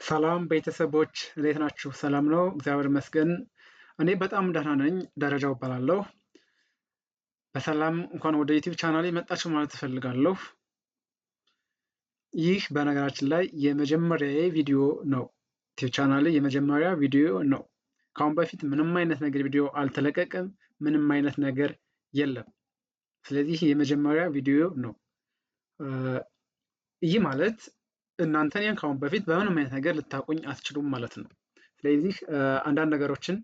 ሰላም ቤተሰቦች፣ እንዴት ናችሁ? ሰላም ነው፣ እግዚአብሔር ይመስገን። እኔ በጣም ደህና ነኝ። ደረጃው እባላለሁ። በሰላም እንኳን ወደ YouTube ቻናሌ መጣችሁ ማለት እፈልጋለሁ። ይህ በነገራችን ላይ የመጀመሪያ ቪዲዮ ነው። YouTube ቻናሌ የመጀመሪያ ቪዲዮ ነው። ከአሁን በፊት ምንም አይነት ነገር ቪዲዮ አልተለቀቀም። ምንም አይነት ነገር የለም። ስለዚህ የመጀመሪያ ቪዲዮ ነው። ይህ ማለት እናንተ እኔን ከአሁን በፊት በምንም አይነት ነገር ልታውቁኝ አትችሉም ማለት ነው። ስለዚህ አንዳንድ ነገሮችን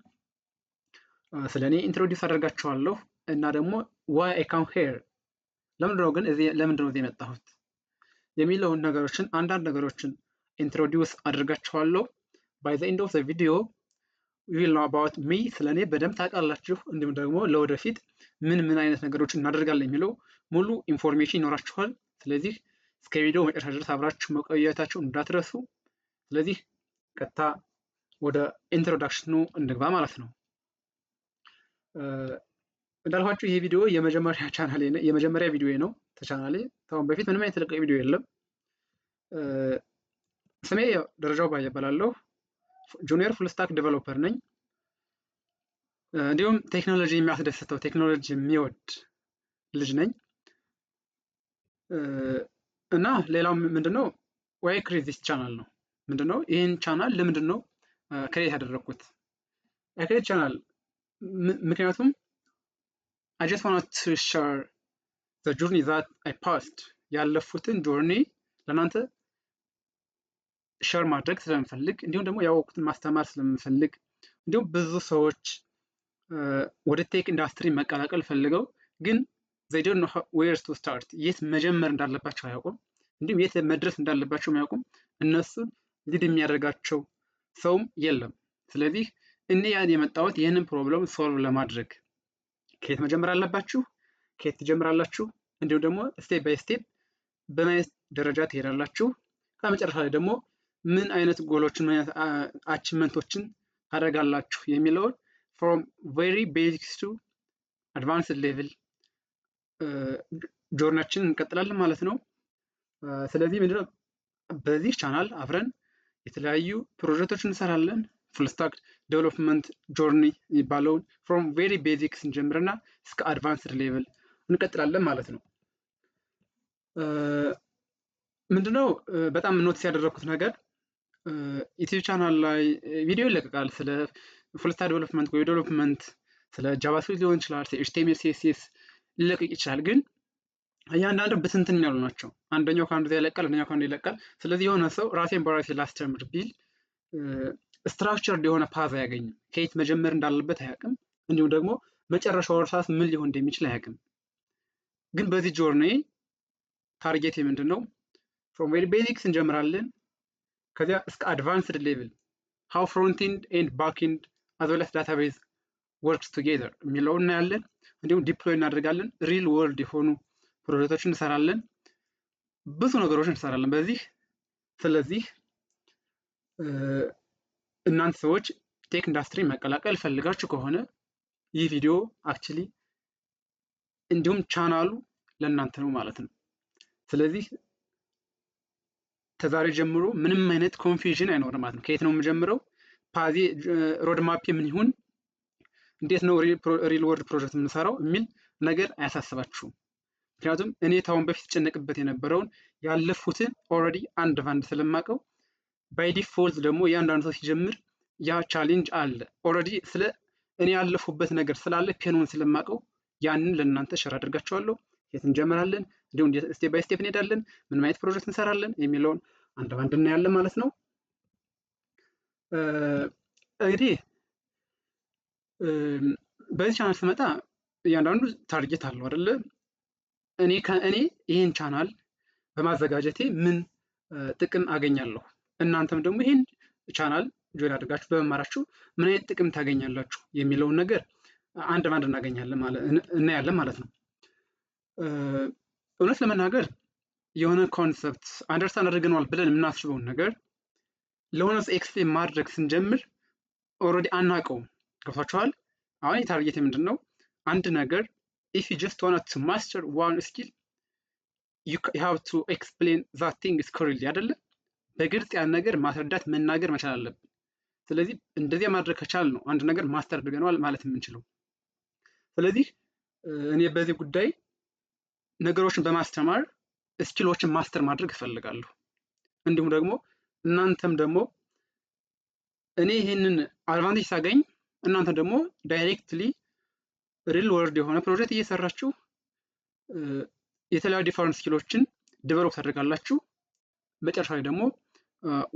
ስለ እኔ introduce አደርጋችኋለሁ እና ደግሞ why I come here፣ ለምንድነው ግን ለምንድነው እዚህ የመጣሁት የሚለውን ነገሮችን፣ አንዳንድ ነገሮችን introduce አደርጋችኋለሁ። By the end of the video will know about me፣ ስለ እኔ በደንብ ታውቃላችሁ። እንዲሁም ደግሞ ለወደፊት ምን ምን አይነት ነገሮችን እናደርጋለን የሚለው ሙሉ information ይኖራችኋል። ስለዚህ እስከ ቪዲዮ መጨረሻ ድረስ አብራችሁ መቆየታችሁ እንዳትረሱ። ስለዚህ ቀጥታ ወደ introduction ኑ እንግባ ማለት ነው። እንዳልኳችሁ ይህ ቪዲዮ የመጀመሪያ ቻናሌ፣ የመጀመሪያ ቪዲዮ ነው። ተቻናሌ ከአሁን በፊት ምንም አይነት የተለቀቀ ቪዲዮ የለም። ስሜ ደረጃው ባየ እባላለሁ። Junior full stack developer ነኝ። እንዲሁም ቴክኖሎጂ የሚያስደስተው፣ ቴክኖሎጂ የሚወድ ልጅ ነኝ። እና ሌላው ምንድነው፣ why create this channel ነው። ምንድነው፣ ይህን ቻናል ለምንድን ነው create ያደረግኩት? Create channel ምክንያቱም I just want to share the journey that I passed፣ ያለፍኩትን journey ለእናንተ share ማድረግ ስለምፈልግ፣ እንዲሁም ደግሞ ያወቅኩትን ማስተማር ስለምፈልግ፣ እንዲሁም ብዙ ሰዎች ወደ tech industry መቀላቀል ፈልገው ግን they don't know where to start፣ የት መጀመር እንዳለባቸው አያውቁም። እንዲሁም የት መድረስ እንዳለባቸው አያውቁም። እነሱን lead የሚያደርጋቸው ሰውም የለም። ስለዚህ እኔ ያን የመጣሁት ይህንን problem solve ለማድረግ፣ ከየት መጀመር አለባችሁ፣ ከየት ትጀምራላችሁ፣ እንዲሁም ደግሞ step by step በምን አይነት ደረጃ ትሄዳላችሁ፣ ከመጨረሻ ላይ ደግሞ ምን አይነት ጎሎችን፣ ምን አይነት achievement ኦችን ታደርጋላችሁ የሚለውን from very basics to advanced level journey ያችንን እንቀጥላለን ማለት ነው። ስለዚህ ምንድነው፣ በዚህ ቻናል አብረን የተለያዩ ፕሮጀክቶች እንሰራለን። Full stack development journey የሚባለውን from very basics እንጀምርና እስከ advanced level እንቀጥላለን ማለት ነው። ምንድነው፣ በጣም notice ያደረግኩት ነገር YouTube channel ላይ ቪዲዮ ይለቀቃል ስለ full stack development፣ web development፣ ስለ JavaScript ሊሆን ይችላል፣ ስለ HTML፣ CSS ሊለቀቅ ይችላል። ግን እያንዳንዱ ብትንትን ያሉ ናቸው። አንደኛው ከአንዱ ይለቃል፣ አንደኛው ከአንዱ ይለቃል። ስለዚህ የሆነ ሰው ራሴን በራሴ ላስተምር ቢል structured የሆነ path አያገኝም። ከየት መጀመር እንዳለበት አያውቅም። እንዲሁም ደግሞ መጨረሻው እርሳስ ምን ሊሆን እንደሚችል አያውቅም። ግን በዚህ journey target ምንድን ነው? From very basics እንጀምራለን። ከዚያ እስከ advanced level how frontend and backend as well as database works together የሚለውን እናያለን። እንዲሁም deploy እናደርጋለን። Real world የሆኑ ፕሮጀክቶችን እንሰራለን። ብዙ ነገሮችን እንሰራለን በዚህ። ስለዚህ እናንተ ሰዎች tech industry መቀላቀል ፈልጋችሁ ከሆነ ይህ ቪዲዮ actually እንዲሁም ቻናሉ ለእናንተ ነው ማለት ነው። ስለዚህ ከዛሬ ጀምሮ ምንም አይነት confusion አይኖርም ማለት ነው። ከየት ነው የምጀምረው? Path ኤ road map ምን ይሁን፣ እንዴት ነው real world project የምንሰራው የሚል ነገር አያሳስባችሁም። ምክንያቱም እኔ ታሁን በፊት ስጨነቅበት የነበረውን፣ ያለፉትን already አንድ ባንድ ስለማውቀው፣ by default ደግሞ እያንዳንዱ ሰው ሲጀምር ያ challenge አለ። Already ስለ እኔ ያለፉበት ነገር ስላለ፣ pain ኑን ስለማውቀው ያንን ለእናንተ share አድርጋችኋለሁ። የት እንጀምራለን፣ እንዲሁም step by step እንሄዳለን፣ ምን አይነት ፕሮጀክት እንሰራለን የሚለውን አንድ ባንድ እናያለን ማለት ነው። እንግዲህ በዚህ ቻናል ስመጣ እያንዳንዱ target አለው አይደለ? እኔ ከእኔ ይህን ቻናል በማዘጋጀቴ ምን ጥቅም አገኛለሁ? እናንተም ደግሞ ይህን channel join አድርጋችሁ በመማራችሁ ምን አይነት ጥቅም ታገኛላችሁ የሚለውን ነገር አንድ ባንድ እናገኛለን፣ እናያለን ማለት ነው። እውነት ለመናገር የሆነ concept understand አድርገነዋል ብለን የምናስበውን ነገር ለሆነ ሰው explain ማድረግ ስንጀምር already አናውቀውም። ገብቷችኋል? አሁን የ target ምንድን ነው? አንድ ነገር if you just want to master one skill, you have to explain that thing clearly አይደለ? በግልጽ ያን ነገር ማስረዳት፣ መናገር መቻል አለብን። ስለዚህ እንደዚያ ማድረግ ከቻልን ነው አንድ ነገር master አድርገነዋል ማለት የምንችለው። ስለዚህ እኔ በዚህ ጉዳይ ነገሮችን በማስተማር skill ኦችን master ማድረግ እፈልጋለሁ። እንዲሁም ደግሞ እናንተም ደግሞ እኔ ይህንን advantage ሳገኝ እናንተ ደግሞ directly real world የሆነ ፕሮጀክት እየሰራችሁ የተለያዩ different skill ኦችን develop ታደርጋላችሁ። መጨረሻ ላይ ደግሞ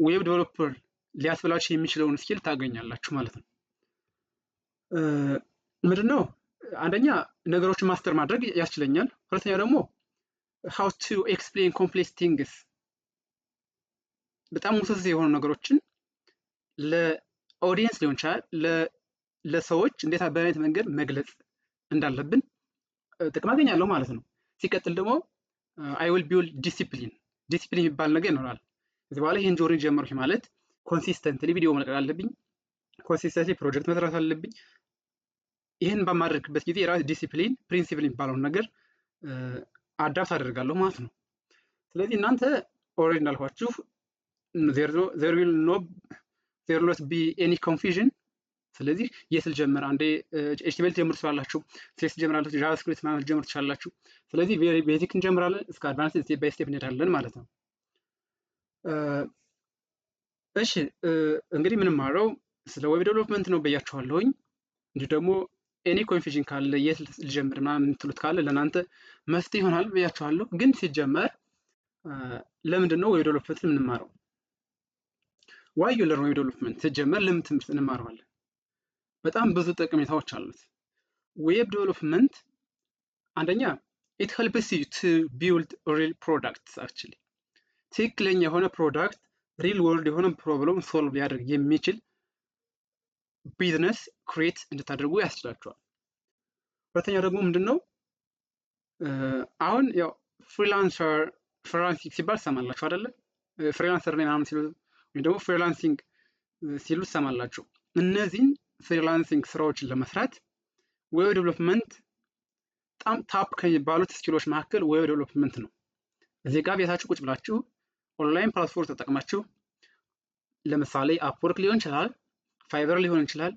web developer ሊያስብላችሁ የሚችለውን skill ታገኛላችሁ ማለት ነው። ምንድነው? አንደኛ ነገሮችን master ማድረግ ያስችለኛል። ሁለተኛ ደግሞ how to explain complex things፣ በጣም ውስብስብ የሆኑ ነገሮችን ለ audience ሊሆን ይችላል፣ ለሰዎች እንዴት በአይነት መንገድ መግለጽ እንዳለብን ጥቅም አገኛለሁ ማለት ነው። ሲቀጥል ደግሞ I will build discipline። Discipline የሚባል ነገር ይኖራል። ከዚህ በኋላ ይህን journey ጀመርኩ ማለት consistently ቪዲዮ መልቀቅ አለብኝ፣ consistently ፕሮጀክት መስራት አለብኝ። ይህን በማድረግበት ጊዜ የራስ discipline principle የሚባለውን ነገር adapt አደርጋለሁ ማለት ነው። ስለዚህ እናንተ already እንዳልኳችሁ there not be any confusion። ስለዚህ የት ልጀምር? አንዴ HTML ትጀምሩ ትችላላችሁ፣ CSS ትጀምራላችሁ፣ JavaScript ምናምን ልጀምሩ ትችላላችሁ። ስለዚህ very basic እንጀምራለን፣ እስከ advance step by step እንሄዳለን ማለት ነው። እሺ፣ እንግዲህ የምንማረው ስለ web development ነው ብያችኋለሁኝ። እንዲሁ ደግሞ any confusion ካለ፣ የት ልጀምር ምናምን የምትሉት ካለ ለእናንተ መፍትሄ ይሆናል ብያችኋለሁ። ግን ሲጀመር ለምንድን ነው web development የምንማረው? Why you learn web development? ሲጀመር ለምን ትምህርት እንማረዋለን? በጣም ብዙ ጠቀሜታዎች አሉት። Web development አንደኛ it helps you to build real products። Actually ትክክለኛ የሆነ product፣ real world የሆነ problem solve ሊያደርግ የሚችል business create እንድታደርጉ ያስችላችኋል። ሁለተኛው ደግሞ ምንድን ነው? አሁን ያው freelancer፣ freelancing ሲባል ትሰማላችሁ አይደለ? Freelancer ነኝ ምናምን ሲሉ ወይም ደግሞ freelancing ሲሉ ትሰማላችሁ። እነዚህን freelancing ስራዎችን ለመስራት web development በጣም top ከሚባሉት skill ኦች መካከል web development ነው። እዚህ ጋር ቤታችሁ ቁጭ ብላችሁ online platform ተጠቅማችሁ፣ ለምሳሌ Upwork ሊሆን ይችላል፣ Fiverr ሊሆን ይችላል፣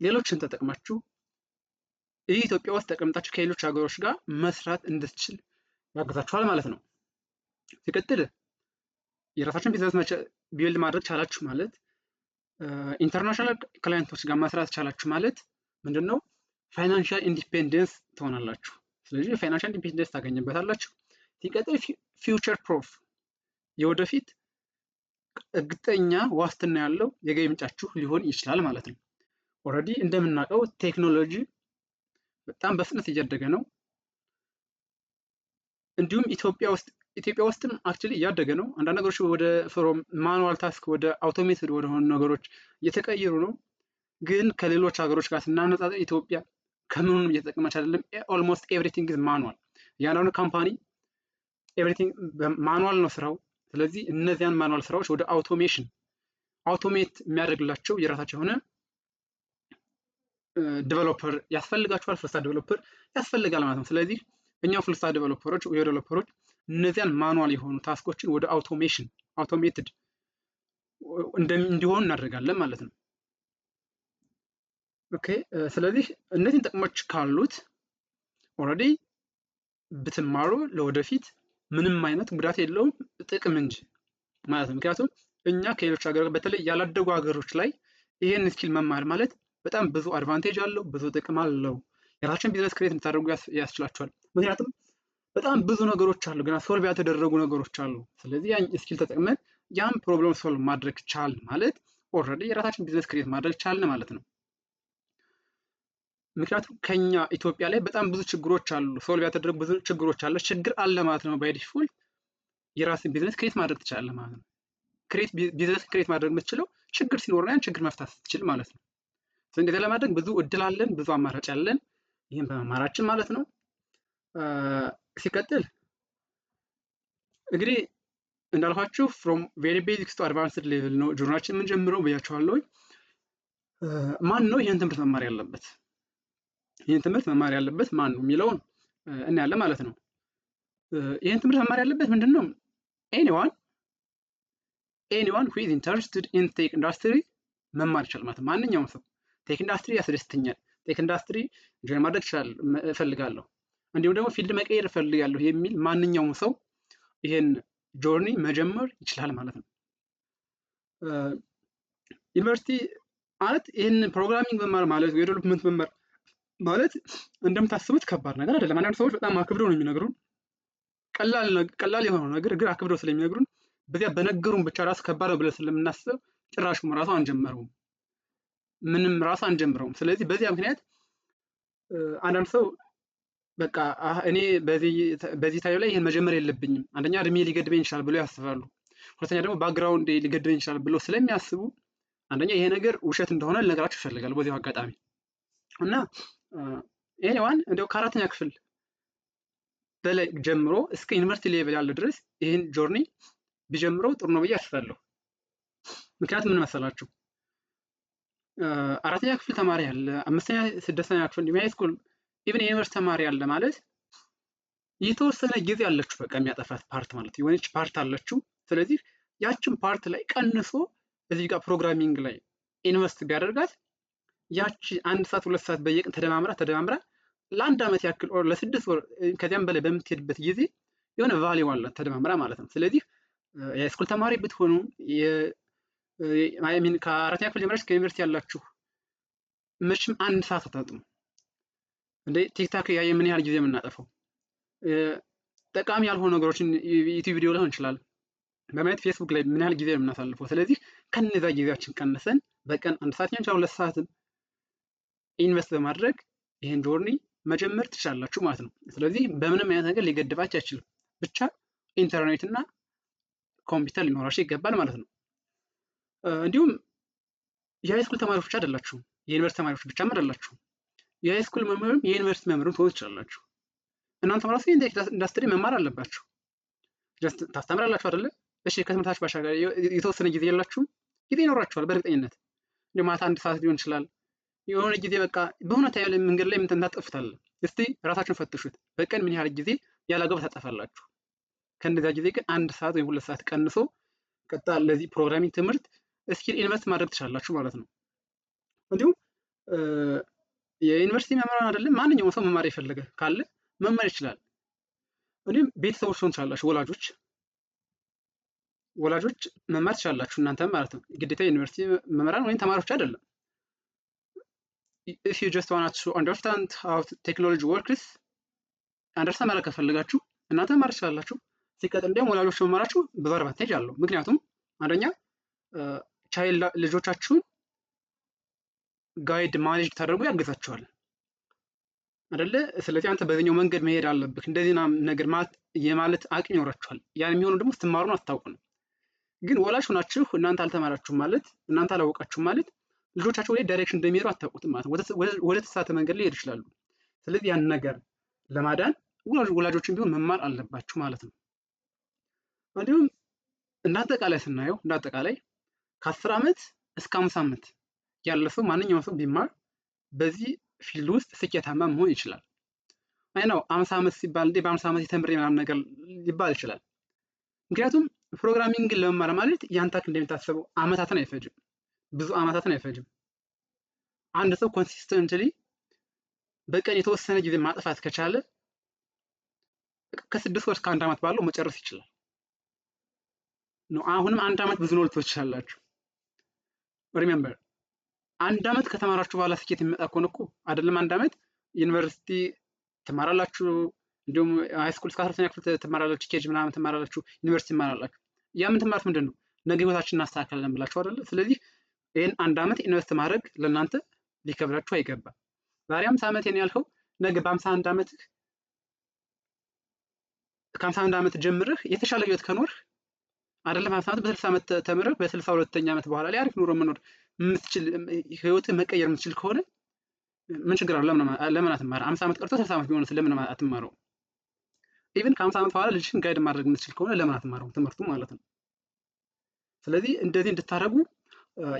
ሌሎችን ተጠቅማችሁ ይህ ኢትዮጵያ ውስጥ ተቀምጣችሁ ከሌሎች ሀገሮች ጋር መስራት እንድትችል ያግዛችኋል ማለት ነው። ሲቀጥል የራሳችሁን business build ማድረግ ቻላችሁ ማለት፣ international client ኦች ጋር መስራት ቻላችሁ ማለት ምንድን ነው? Financial independence ትሆናላችሁ። ስለዚህ financial independence ታገኝበታላችሁ። ሲቀጥል future proof፣ የወደፊት እርግጠኛ ዋስትና ያለው የገቢ ምንጫችሁ ሊሆን ይችላል ማለት ነው። Already እንደምናውቀው ቴክኖሎጂ በጣም በፍጥነት እያደገ ነው። እንዲሁም ኢትዮጵያ ውስጥም actually እያደገ ነው። አንዳንድ ነገሮች ወደ from manual task ወደ automated ወደሆኑ ነገሮች እየተቀየሩ ነው። ግን ከሌሎች ሀገሮች ጋር ስናነጻጽር ኢትዮጵያ ከምኑንም እየተጠቀመች አይደለም። Almost everything is manual። እያንዳንዱ company everything manual ነው ስራው። ስለዚህ እነዚያን manual ስራዎች ወደ automation፣ automate የሚያደርግላቸው የራሳቸው የሆነ developer ያስፈልጋቸዋል። Full stack developer ያስፈልጋል ማለት ነው። ስለዚህ እኛ full stack developer ኦች ወይ developer ኦች እነዚያን manual የሆኑ task ኦችን ወደ automation፣ automated እንዲሆኑ እናደርጋለን ማለት ነው። Okay፣ ስለዚህ እነዚህን ጥቅሞች ካሉት already ብትማሩ ለወደፊት ምንም አይነት ጉዳት የለውም፣ ጥቅም እንጂ ማለት ነው። ምክንያቱም እኛ ከሌሎች ሀገሮች፣ በተለይ ያላደጉ ሀገሮች ላይ ይሄን skill መማር ማለት በጣም ብዙ advantage አለው፣ ብዙ ጥቅም አለው። የራሳችሁን business create እንድታደርጉ ያስችላችኋል። ምክንያቱም በጣም ብዙ ነገሮች አሉ፣ ገና solve ያልተደረጉ ነገሮች አሉ። ስለዚህ ያን skill ተጠቅመን ያን problem solve ማድረግ ቻልን ማለት already የራሳችን business create ማድረግ ቻልን ማለት ነው። ምክንያቱም ከኛ ኢትዮጵያ ላይ በጣም ብዙ ችግሮች አሉ፣ solve ያልተደረጉ ብዙ ችግሮች አሉ። ችግር አለ ማለት ነው። By default የራስን business create ማድረግ ትችላለህ ማለት ነው። Create business create ማድረግ የምትችለው ችግር ሲኖርና ያን ችግር መፍታት ስትችል ማለት ነው። ስለዚህ እንደዚያ ለማድረግ ብዙ እድል አለን፣ ብዙ አማራጭ አለን። ይህን በመማራችን ማለት ነው። ሲቀጥል እንግዲህ እንዳልኳችሁ from very basics to advanced level ነው journey ኣችን የምንጀምረው ብያችኋለሁ። ማን ነው ይህን ትምህርት መማር ያለበት? ይህን ትምህርት መማር ያለበት ማን ነው የሚለውን እናያለን ማለት ነው። ይህን ትምህርት መማር ያለበት ምንድን ነው? Anyone Anyone who is interested in tech industry መማር ይችላል ማለት ነው። ማንኛውም ሰው tech industry ያስደስተኛል፣ tech industry join ማድረግ ይችላል እፈልጋለሁ፣ እንዲሁም ደግሞ field መቀየር እፈልጋለሁ የሚል ማንኛውም ሰው ይሄን journey መጀመር ይችላል ማለት ነው። ዩኒቨርሲቲ ማለት ይህን programming መማር ማለት web development መማር ማለት እንደምታስቡት ከባድ ነገር አይደለም። አንዳንድ ሰዎች በጣም አክብደው ነው የሚነግሩን። ቀላል የሆነው ነገር ግን አክብደው ስለሚነግሩን በዚያ በነገሩን ብቻ ራሱ ከባድ ነው ብለን ስለምናስብ ጭራሹም ራሱ አንጀምረውም፣ ምንም ራሱ አንጀምረውም። ስለዚህ በዚያ ምክንያት አንዳንድ ሰው በቃ እኔ በዚህ time ላይ ይህን መጀመር የለብኝም፣ አንደኛ እድሜ ሊገድበኝ ይችላል ብሎ ያስባሉ። ሁለተኛ ደግሞ background ሊገድበኝ ይችላል ብሎ ስለሚያስቡ አንደኛ ይሄ ነገር ውሸት እንደሆነ ልነግራችሁ እፈልጋለሁ በዚሁ አጋጣሚ። እና anyone እንዲያው ከአራተኛ ክፍል በላይ ጀምሮ እስከ ዩኒቨርሲቲ level ያለ ድረስ ይህን journey ቢጀምረው ጥሩ ነው ብዬ አስባለሁ። ምክንያቱም ምን መሰላችሁ፣ አራተኛ ክፍል ተማሪ ያለ፣ አምስተኛ፣ ስድስተኛ ክፍል፣ እንዲሁም high school፣ even የዩኒቨርሲቲ ተማሪ ያለ ማለት የተወሰነ ጊዜ አለችው በቃ የሚያጠፋት part ማለት የሆነች part አለችው። ስለዚህ ያችን part ላይ ቀንሶ እዚህ ጋር programming ላይ invest ቢያደርጋት ያቺ 1 ሰዓት 2 ሰዓት በየቀን ተደማምራ ተደማምራ ለአንድ ዓመት ያክል or ለ6 ወር ከዚያም በላይ በምትሄድበት ጊዜ የሆነ value አላት ተደማምራ ማለት ነው። ስለዚህ የ high school ተማሪ ብትሆኑ፣ I mean ከአራተኛ ክፍል ጀምራችሁ ከዩኒቨርሲቲ ያላችሁ መቼም አንድ ሰዓት አታጡም። እንደ TikTok ያየ ምን ያህል ጊዜ የምናጠፋው፣ ጠቃሚ ያልሆኑ ነገሮችን YouTube ቪዲዮ ሊሆን ይችላል በማየት ፌስቡክ ላይ ምን ያህል ጊዜ የምናሳልፈው። ስለዚህ ከነዛ ጊዜያችን ቀንሰን በቀን አንድ ሰዓት ሊሆን ይችላል 2 ሰዓትም invest በማድረግ ይህን journey መጀመር ትችላላችሁ ማለት ነው። ስለዚህ በምንም አይነት ነገር ሊገድባችሁ አይችልም። ብቻ ኢንተርኔት እና ኮምፒውተር ሊኖራችሁ ይገባል ማለት ነው። እንዲሁም የ high school ተማሪዎች ብቻ አይደላችሁም፣ የዩኒቨርሲቲ ተማሪዎች ብቻም አይደላችሁም። የ high school መምህርም የዩኒቨርሲቲ መምህርም ትሆኑ ትችላላችሁ። እናንተም ራሱ ኢንዱስትሪ መማር አለባችሁ። Just ታስተምራላችሁ አይደለ? እሺ፣ ከትምህርታችሁ ባሻገር የተወሰነ ጊዜ የላችሁም? ጊዜ ይኖራችኋል በእርግጠኝነት። እንደ ማታ አንድ ሰዓት ሊሆን ይችላል። የሆነ ጊዜ በቃ በሆነ መንገድ ላይ ታጠፉታላችሁ። እስቲ ራሳችሁን ፈትሹት። በቀን ምን ያህል ጊዜ ያላግባብ ታጠፋላችሁ? ከእነዚያ ጊዜ ግን አንድ ሰዓት ወይም 2 ሰዓት ቀንሶ ቀጥታ ለዚህ programming ትምህርት skill invest ማድረግ ትችላላችሁ ማለት ነው። እንዲሁም የዩኒቨርሲቲ መምህራን አይደለም፣ ማንኛውም ሰው መማር የፈለገ ካለ መማር ይችላል። እንዲሁም ቤተሰቦች ሆን ትችላላችሁ፣ ወላጆች መማር ትችላላችሁ እናንተም ማለት ነው። ግዴታ የዩኒቨርሲቲ መምህራን ወይም ተማሪዎች አይደለም። If you just want to understand how technology works፣ understand ማድረግ ከፈለጋችሁ እናንተ መማር ትችላላችሁ። ሲቀጥል ደግሞ ወላጆች መማራችሁ ብዙ advantage አለው። ምክንያቱም አንደኛ child ልጆቻችሁን guide manage ታደርጉ ያግዛችኋል አይደለ? ስለዚህ አንተ በዚህኛው መንገድ መሄድ አለብህ እንደዚህ ነገር የማለት አቅም ይኖራችኋል። ያን የሚሆነው ደግሞ ስትማሩ ነው፣ አስታውቁ ነው። ግን ወላጅ ሆናችሁ እናንተ አልተማራችሁም ማለት፣ እናንተ አላወቃችሁም ማለት ልጆቻችሁ ወደ direction እንደሚሄዱ አታውቁትም ማለት ነው። ወደ ተሳሳተ መንገድ ሊሄዱ ይችላሉ። ስለዚህ ያን ነገር ለማዳን ወላጆችን ቢሆን መማር አለባችሁ ማለት ነው። እንዲሁም እንደ አጠቃላይ ስናየው እንደ አጠቃላይ ከ10 ዓመት እስከ 50 ዓመት ያለ ሰው ማንኛውም ሰው ቢማር በዚህ field ውስጥ ስኬታማ መሆን ይችላል። I know 50 ዓመት ሲባል እንዴ በ50 ዓመት የተምሬ ምናምን ነገር ሊባል ይችላል። ምክንያቱም programming ን ለመማር ማለት ያን ታክል እንደሚታሰበው አመታትን አይፈጅም፣ ብዙ አመታትን አይፈጅም። አንድ ሰው consistently በቀን የተወሰነ ጊዜ ማጥፋት ከቻለ ከ6 ወር እስከ አንድ ዓመት ባለው መጨረስ ይችላል። ነው አሁንም አንድ ዓመት ብዙ ነው ልትሉ ትችላላችሁ። Remember፣ አንድ ዓመት ከተማራችሁ በኋላ ስኬት የሚመጣ ከሆነ እኮ አይደለም አንድ ዓመት ዩኒቨርሲቲ ትማራላችሁ፣ እንዲሁም high school እስከ 12ኛ ክፍል ትማራላችሁ፣ KG ምናምን ትማራላችሁ፣ ዩኒቨርሲቲ ትማራላችሁ። ያ ምን ትማሩት ምንድን ነው? ነገ ህይወታችን እናስተካክላለን ብላችሁ አይደለ? ስለዚህ ይህን አንድ ዓመት invest ማድረግ ለእናንተ ሊከብዳችሁ አይገባም። ዛሬ 50 ዓመት ያልከው ነገ በ51 ዓመትህ ከ51 ዓመት ጀምረህ የተሻለ ህይወት ከኖርህ አይደለም 50 ዓመት በ60 ዓመት ተምረህ በ62ኛ ዓመት በኋላ ላይ አሪፍ ኑሮ መኖር የምትችል፣ ህይወትህ መቀየር የምትችል ከሆነ ምን ችግር አለው? ለምን አትማር? 50 ዓመት ቀርቶ 60 ዓመት ቢሆንስ ለምን አትማረው? Even ከ50 ዓመት በኋላ ልጅሽን guide ማድረግ የምትችል ከሆነ ለምን አትማረው? ትምህርቱ ማለት ነው። ስለዚህ እንደዚህ እንድታደርጉ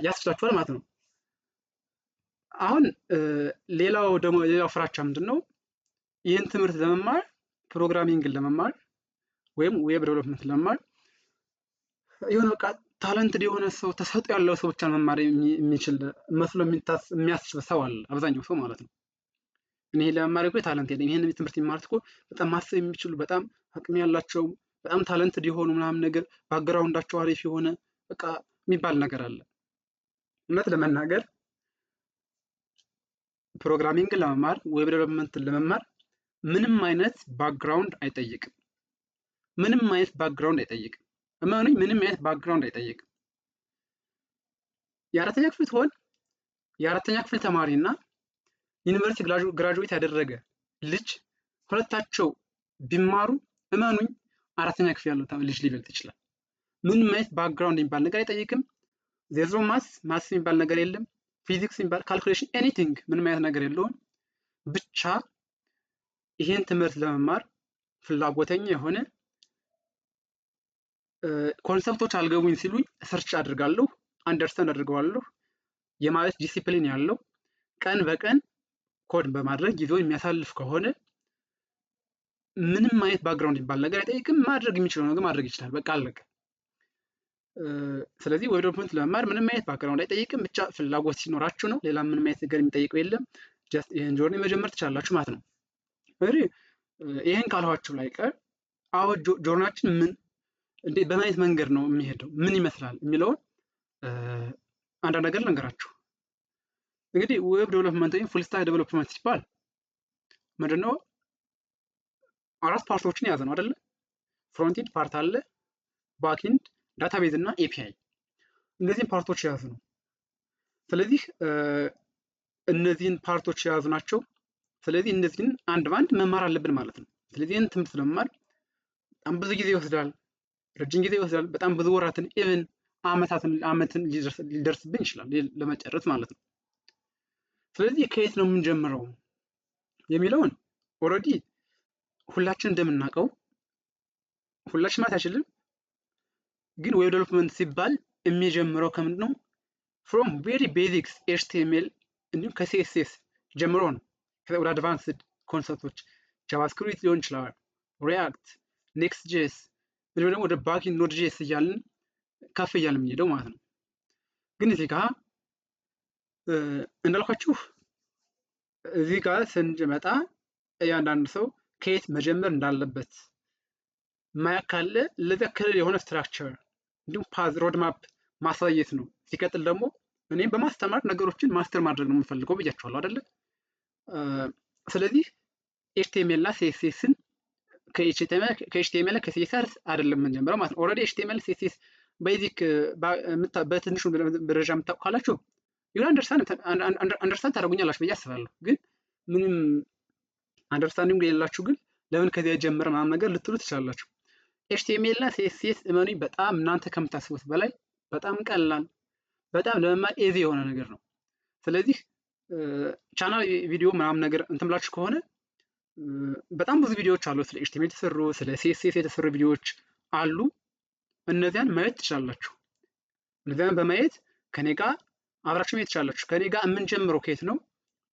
ያስችላችኋል ማለት ነው። አሁን ሌላው ደግሞ ሌላው ፍራቻ ምንድን ነው? ይህን ትምህርት ለመማር፣ programming ን ለመማር ወይም web development ለመማር የሆነ በቃ Talented የሆነ ሰው፣ ተሰጥኦ ያለው ሰው ብቻ መማር የሚችል መስሎ የሚያስብ ሰው አለ፣ አብዛኛው ሰው ማለት ነው። እኔ ለመማር እኮ talent የለኝም፣ ይሄን ትምህርት የሚማሩት እኮ በጣም ማሰብ የሚችሉ፣ በጣም አቅም ያላቸው፣ በጣም talented የሆኑ ምናምን ነገር፣ background ኣቸው አሪፍ የሆነ በቃ የሚባል ነገር አለ። እውነት ለመናገር programming ን ለመማር፣ web development ን ለመማር ምንም አይነት background አይጠይቅም። ምንም አይነት background አይጠይቅም። እመኑኝ፣ ምንም አይነት background አይጠይቅም። የአራተኛ ክፍል ትሆን የአራተኛ ክፍል ተማሪ እና ዩኒቨርሲቲ graduate ያደረገ ልጅ ሁለታቸው ቢማሩ እመኑኝ አራተኛ ክፍል ያለው ልጅ ሊበልጥ ይችላል። ምንም አይነት background የሚባል ነገር አይጠይቅም። There's no math የሚባል ነገር የለም። ፊዚክስ የሚባል፣ calculation፣ anything ምንም አይነት ነገር የለውም። ብቻ ይሄን ትምህርት ለመማር ፍላጎተኛ የሆነ፣ concept ኦች አልገቡኝ ሲሉኝ search አድርጋለሁ፣ understand አድርገዋለሁ የማለት ዲሲፕሊን ያለው፣ ቀን በቀን ኮድ በማድረግ ጊዜውን የሚያሳልፍ ከሆነ ምንም አይነት background የሚባል ነገር አይጠይቅም። ማድረግ የሚችለው ነገር ማድረግ ይችላል። በቃ አለቀ። ስለዚህ web development ለመማር ምንም አይነት background አይጠይቅም። ብቻ ፍላጎት ሲኖራችሁ ነው። ሌላ ምንም አይነት ነገር የሚጠይቀው የለም። Just ይህን journey መጀመር ትችላላችሁ ማለት ነው። እንግዲህ ይህን ካልኋችሁ ላይ ቀር አዎ journey ኣችን ምን እንዴ በምን አይነት መንገድ ነው የሚሄደው፣ ምን ይመስላል የሚለውን አንዳንድ ነገር ልንገራችሁ። እንግዲህ web development ወይም full stack development ሲባል ምንድነው? አራት part ኦችን የያዘ ነው አይደለ? Frontend part አለ፣ backend፣ database እና API፣ እነዚህን part ኦች የያዙ ነው። ስለዚህ እነዚህን part ኦች የያዙ ናቸው። ስለዚህ እነዚህን አንድ በአንድ መማር አለብን ማለት ነው። ስለዚህ ይህን ትምህርት ለመማር በጣም ብዙ ጊዜ ይወስዳል፣ ረጅም ጊዜ ይወስዳል። በጣም ብዙ ወራትን፣ even አመታትን፣ አመትን ሊደርስብን ይችላል ለመጨረስ ማለት ነው። ስለዚህ ከየት ነው የምንጀምረው የሚለውን already ሁላችን እንደምናውቀው፣ ሁላችን ማለት አይችልም፣ ግን web development ሲባል የሚጀምረው ከምንድን ነው? From very basics HTML እንዲሁም ከ CSS ጀምሮ ነው። ከዛ ወደ advanced concept ኦች JavaScript ሊሆን ይችላል፣ React፣ Next.js እንዲሁም ደግሞ ወደ backend Node.js እያልን ከፍ እያልን የምንሄደው ማለት ነው። ግን እዚህ ጋር እንዳልኳችሁ እዚህ ጋር ስንመጣ እያንዳንዱ ሰው ከየት መጀመር እንዳለበት ማያቅ ካለ ለዚያ clear የሆነ structure እንዲሁም path roadmap ማሳየት ነው። ሲቀጥል ደግሞ እኔም በማስተማር ነገሮችን master ማድረግ ነው የምፈልገው ብያችኋለሁ አይደለ? ስለዚህ HTML እና CSS ን ከ HTML ከ CSS አይደለም የምንጀምረው ማለት ነው። Already HTML፣ CSS basic በትንሹ ደረጃ የምታውቁ ካላችሁ ይሁን understand ታደርጉኛላችሁ ብዬ አስባለሁ። ግን ምንም understanding የሌላችሁ ግን ለምን ከዚያ ጀምረ ምናምን ነገር ልትሉ ትችላላችሁ። HTML እና CSS እመኑኝ በጣም እናንተ ከምታስቡት በላይ በጣም ቀላል፣ በጣም ለመማር easy የሆነ ነገር ነው። ስለዚህ ቻናል ቪዲዮ ምናምን ነገር እንትን ብላችሁ ከሆነ በጣም ብዙ ቪዲዮዎች አሉ። ስለ HTML የተሰሩ፣ ስለ CSS የተሰሩ ቪዲዮዎች አሉ። እነዚያን ማየት ትችላላችሁ። እነዚያን በማየት ከኔ ጋር አብራችሁ ማየት ትችላላችሁ። ከኔ ጋር የምንጀምረው ከየት ነው?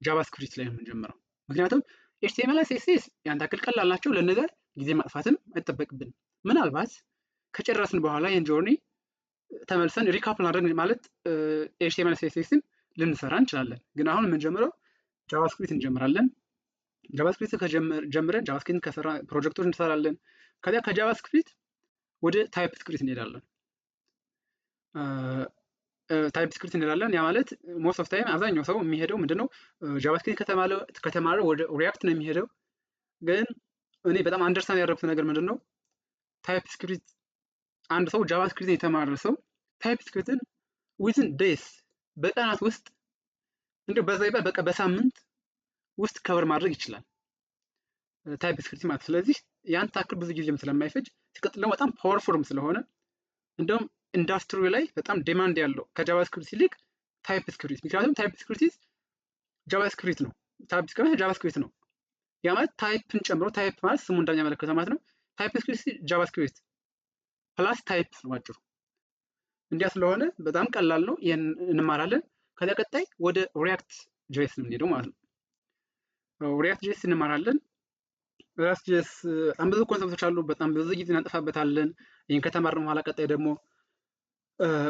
JavaScript ላይ ነው የምንጀምረው። ምክንያቱም HTML፣ CSS ያን ታክል ቀላል ናቸው። ለእነዚያ ጊዜ ማጥፋትም አይጠበቅብንም። ምናልባት ከጨረስን በኋላ ይህን journey ተመልሰን recap ማድረግ ማለት HTML፣ CSS ን ልንሰራ እንችላለን። ግን አሁን የምንጀምረው JavaScript እንጀምራለን። JavaScript ጀምረን JavaScript ከሰራ ፕሮጀክቶች እንሰራለን። ከዚያ ከ JavaScript ወደ TypeScript እንሄዳለን። TypeScript እንሄዳለን። ያ ማለት most of time አብዛኛው ሰው የሚሄደው ምንድነው? JavaScript ከተማረ ወደ React ነው የሚሄደው። ግን እኔ በጣም understand ያደረኩት ነገር ምንድነው? TypeScript አንድ ሰው JavaScript ን የተማረ ሰው TypeScript ን within days፣ በቀናት ውስጥ፣ እንዲሁ በዛ ይባል በቃ በሳምንት ውስጥ cover ማድረግ ይችላል TypeScript ማለት። ስለዚህ ያን ታክል ብዙ ጊዜም ስለማይፈጅ፣ ሲቀጥል ደግሞ በጣም powerful ም ስለሆነ፣ እንደውም ኢንዱስትሪ ላይ በጣም demand ያለው ከ JavaScript ይልቅ TypeScript፣ ምክንያቱም TypeScript JavaScript ነው። TypeScript JavaScript ነው። ያ ማለት type ን ጨምሮ፣ type ማለት ስሙ እንደሚያመለክተው ማለት ነው። TypeScript JavaScript plus type ነው ባጭሩ። እንዲያ ስለሆነ በጣም ቀላል ነው። ይህን እንማራለን። ከዚያ ቀጣይ ወደ React JS ነው የምንሄደው ማለት ነው። React JS እንማራለን። React JS በጣም ብዙ concept ኦች አሉ። በጣም ብዙ ጊዜ እናጠፋበታለን። ይህን ከተማርን በኋላ ቀጣይ ደግሞ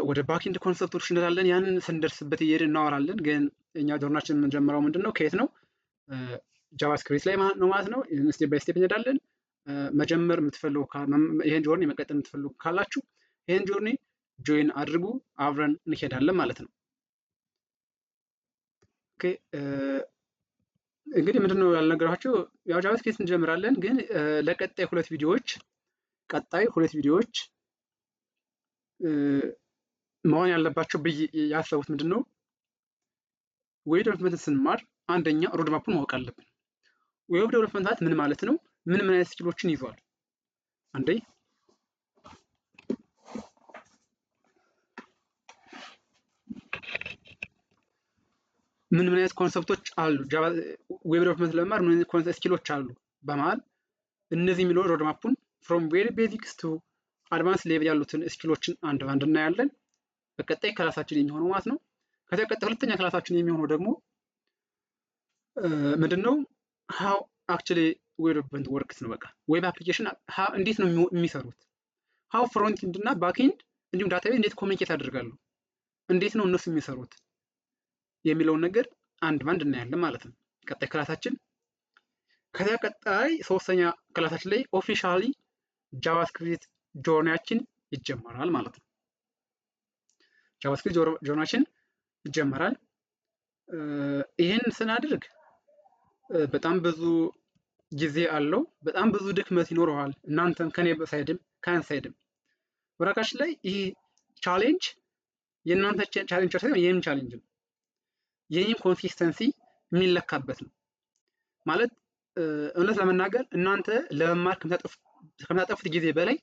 ወደ backend concept ኦች እንላለን። ያንን ስንደርስበት እየሄድን እናወራለን። ግን እኛ journey ኣችን የምንጀምረው ምንድን ነው፣ ከየት ነው? JavaScript ላይ ነው ማለት ነው። Step by step እንሄዳለን። መጀመር የምትፈልጉ፣ ይሄን journey መቀጠል የምትፈልጉ ካላችሁ ይሄን journey join አድርጉ፣ አብረን እንሄዳለን ማለት ነው። Okay፣ እንግዲህ ምንድነው ያልነገርኳችሁ፣ ያው JavaScript እንጀምራለን። ግን ለቀጣይ ሁለት ቪዲዮዎች፣ ቀጣይ ሁለት ቪዲዮዎች መሆን ያለባቸው ብዬ ያሰቡት ምንድን ነው፣ web development ስንማር አንደኛ roadmap ኡን ማወቅ አለብን። Web development ማለት ምን ማለት ነው? ምን ምን አይነት skill ኦችን ይዟል? አንዴ ምን ምን አይነት concept ኦች አሉ? Web development ለመማር ምን አይነት skill ኦች አሉ? በመሀል እነዚህ የሚለው roadmap ኡን from very basics to advanced level ያሉትን skill ኦችን አንድ ባንድ እናያለን። በቀጣይ class ኣችን የሚሆነው ማለት ነው። ከዚያ ቀጣይ ሁለተኛ class ኣችን የሚሆነው ደግሞ ምንድነው? How actually web development works ነው። በቃ web application እንዴት ነው የሚሰሩት? How front end እና back end እንዲሁም database እንዴት communicate ያደርጋሉ? እንዴት ነው እነሱ የሚሰሩት የሚለውን ነገር አንድ ባንድ እናያለን ማለት ነው። ቀጣይ class ኣችን። ከዚያ ቀጣይ ሶስተኛ class ኣችን ላይ officially JavaScript journey ኣችን ይጀመራል ማለት ነው። JavaScript journey ኣችን ይጀመራል። ይህን ስናደርግ በጣም ብዙ ጊዜ አለው። በጣም ብዙ ድክመት ይኖረዋል። እናንተም ከኔ side ም ከአንተ side ም ወረቃችን ላይ ይህ challenge የእናንተ challenge ሳይሆን የኔም challenge ነው። የኔም consistency የሚለካበት ነው ማለት፣ እውነት ለመናገር እናንተ ለመማር ከምታጠፉት ጊዜ በላይ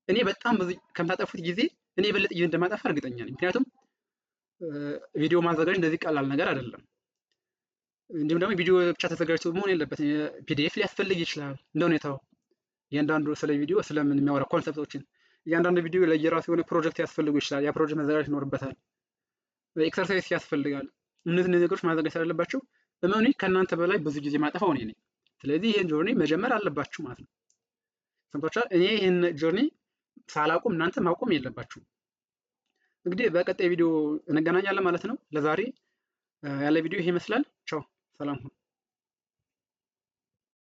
እኔ በጣም ብዙ ከምታጠፉት ጊዜ እኔ የበለጠ ጊዜ እንደማጠፋ እርግጠኛ ነኝ። ምክንያቱም ቪዲዮ ማዘጋጀት እንደዚህ ቀላል ነገር አይደለም። እንዲሁም ደግሞ ቪዲዮ ብቻ ተዘጋጅቶ መሆን የለበትም። PDF ሊያስፈልግ ይችላል እንደ ሁኔታው። እያንዳንዱ ስለ ቪዲዮ ስለምን የሚያወራ concept ኦችን እያንዳንዱ ቪዲዮ ለየራሱ የሆነ ፕሮጀክት ያስፈልጉ ይችላል። ያ ፕሮጀክት መዘጋጀት ይኖርበታል። Exercise ያስፈልጋል። እነዚህ ነገሮች ማዘጋጀት ስላለባቸው እመኑኝ ከእናንተ በላይ ብዙ ጊዜ ማጠፋው እኔ ነኝ። ስለዚህ ይህን journey መጀመር አለባችሁ ማለት ነው። ሰምታችኋል። እኔ ይህን journey ሳላቁም እናንተ ማቆም የለባችሁም። እንግዲህ በቀጣይ ቪዲዮ እንገናኛለን ማለት ነው። ለዛሬ ያለ ቪዲዮ ይሄ ይመስላል። ቻው፣ ሰላም ሁኑ።